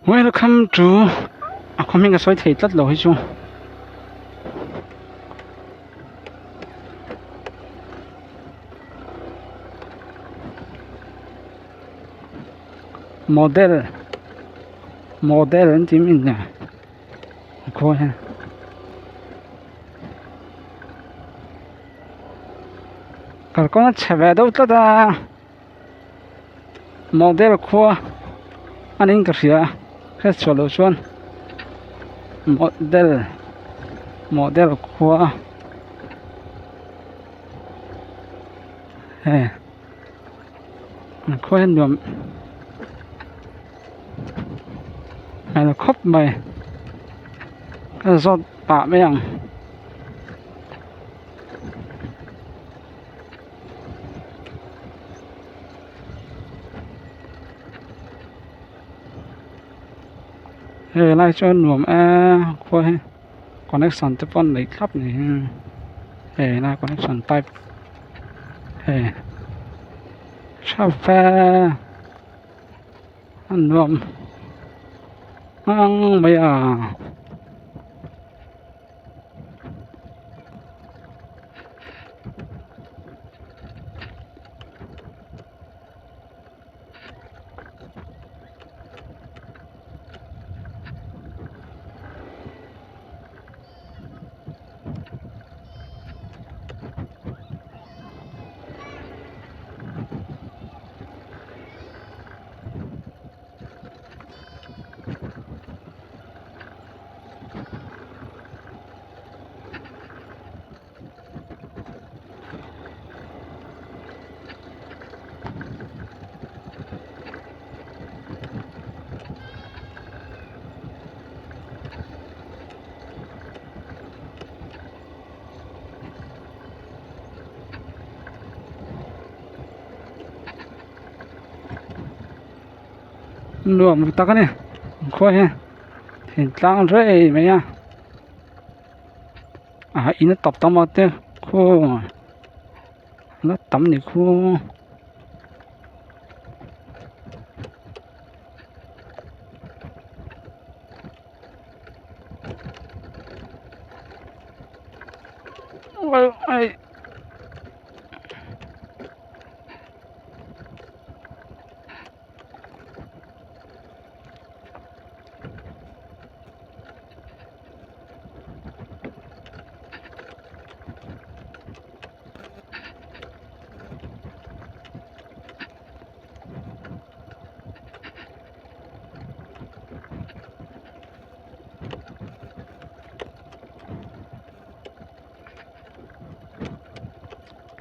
Welcome to a khaw hming ka sawi thei tlat lo hi chu. Model model an tih mai nia a khua hian. Kalkawng a chhe ve deuh tlat a model khua a niin ka hria hriat chhuah loh chuan model model khua hei an khua hian nuam hmel khawp mai ka zawt pah mai ang. Hei lai chuan nuam em khua hi connection te pawh an nei thlap ni hi hei lai connection pipe hei tha ve a nuam ang mai a. Nuam tak a ni khua hi thingtlang rei mai a ah in a tawp tam a te khaw la tam ni khu.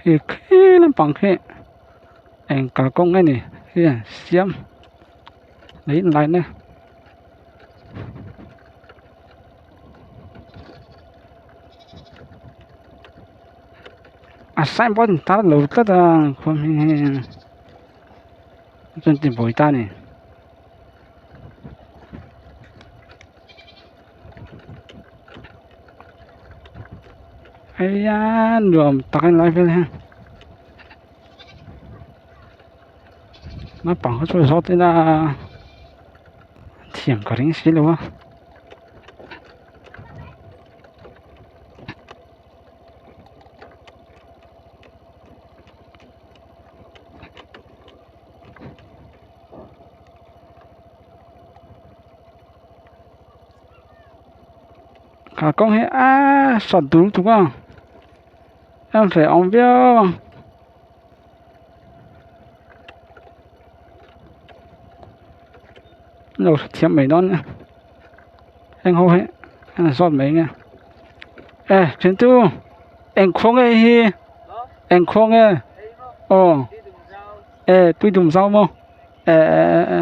Khi khi lampang khi eng kalkawng nge ni hian siam lei in line a signboard in tar lo tlat a khua hming hi chuan tibuai ta a ni. Heia nuam tak a ni lai vel hian naupang ho chu zawt ila thiam ka ring si lo a. Kalkawng hi a sawt dul tuk a a hrehawm viau a. Lo hrethiam mai dawn nia heng ho hi an zawt mai nge e thiantu eng khaw nge hi eng khaw nge aw e tui dum zau maw e e e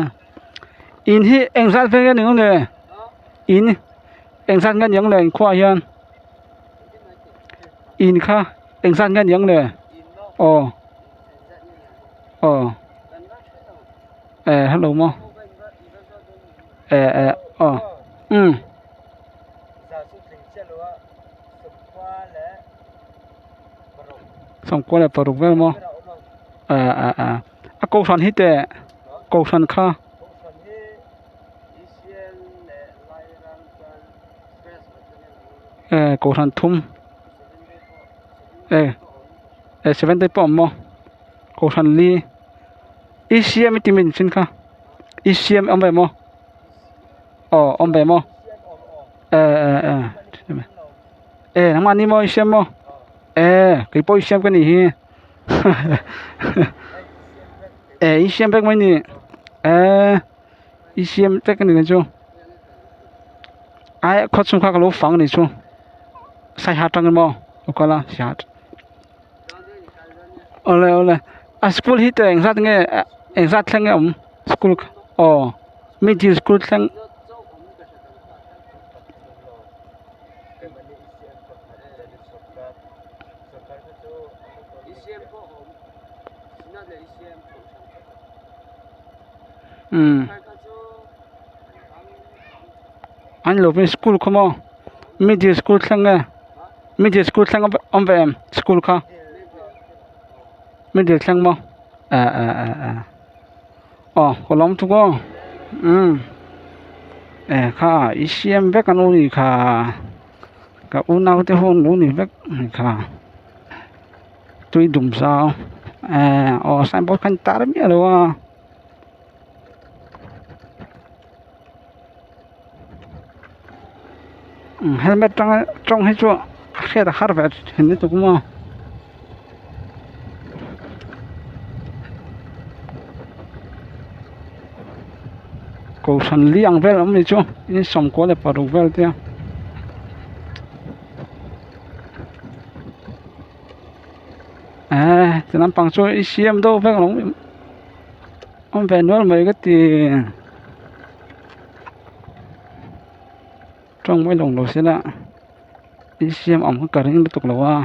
in hi eng zat vel nge ni ang le in eng zat nge ni ang le in khuaah hian in kha eng zat nge ni ang le aw aw. Eh hello maw eh eh aw umm sawmkua leh paruk vel maw eh eh eh a kohhran hi teh kohhran kha. Kohhran thum e e seven day pawh a awm maw Kohhran li E C M i ti min chin kha E C M awm ve maw aw awm ve maw e e e e nangmah ni maw i siam maw e kei pawh i siam ka nih hi e i siam vek mai ni e i siam vek a ni chu ai khaw chhung kha ka lo fang a ni chu saiha atang emaw lo kal a saiha awle awle a school hi teh engzat nge engzat thleng nge awm school kha aw middle school thleng. Umm an lo vin school khaw maw middle school thleng nge middle school thleng awm ve em school kha middle thleng maw eh eh eh eh aw ka lawm thuk aw umm eh kha i siam vek an u ni kha ka unau te ho an lo ni vek ni kha tui dum zau eh aw signboard kha an tar miah lo a. Helmet tanga tawng hi chu a hriat a har ve thin lutuk maw. Kohhran li ang vel a awm ni chu in sawmkua leh paruk vel te a. Eh ti lampang chu i siam deuh vek lo awm ve nual mai ka ti tawng mai lawng lo sela i siam ang ka ring lutuk lo a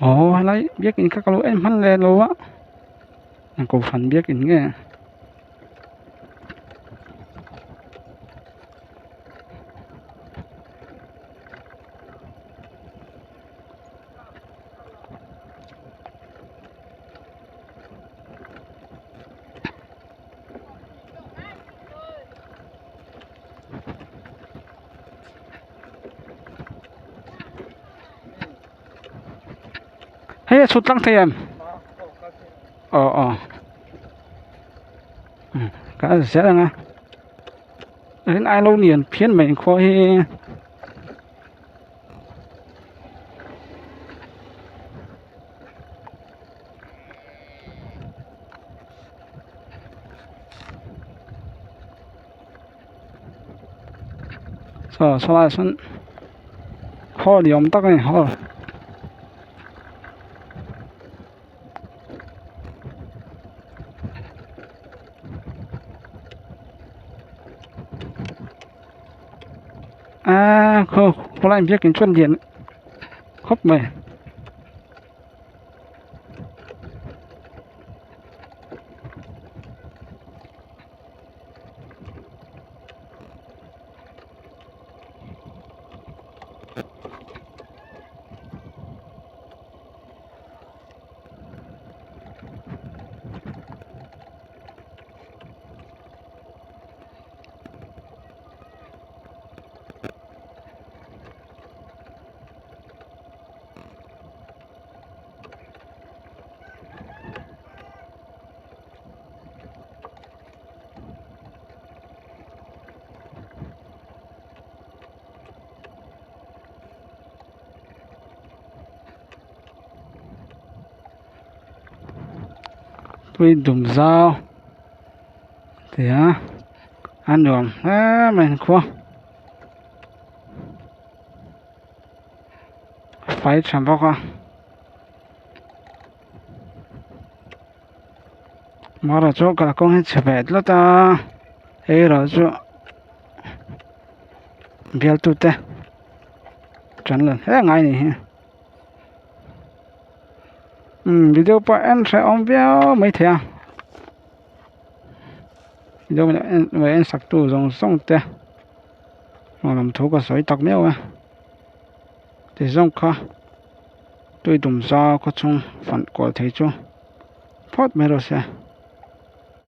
aw helai biakin kha ka lo en hman leh lo a kohhran biakin nge. Hei a chhut tlang thei em aw aw ka zel ang a rin ai lo lian phian mai khua hi. Saw sawlai ah sawn hall ni awm tak a ni hall. A khaw khawlai biakin chuan lian khawp mai. Tui dum zau ti a a nuam hle mai an khua a fai tha bawk a Mara chu kalkawng hi chhe ve tlat a hei erawh chu bialtu te tan la hle ngai a ni hi umm video pawh en hrehawm viau maithei a video en sak tu zawng zawng te lam thu ka sawi tak miau a ti zawng kha tui dum zau khaw chhung fan kual thei chu phawt mai rawh se.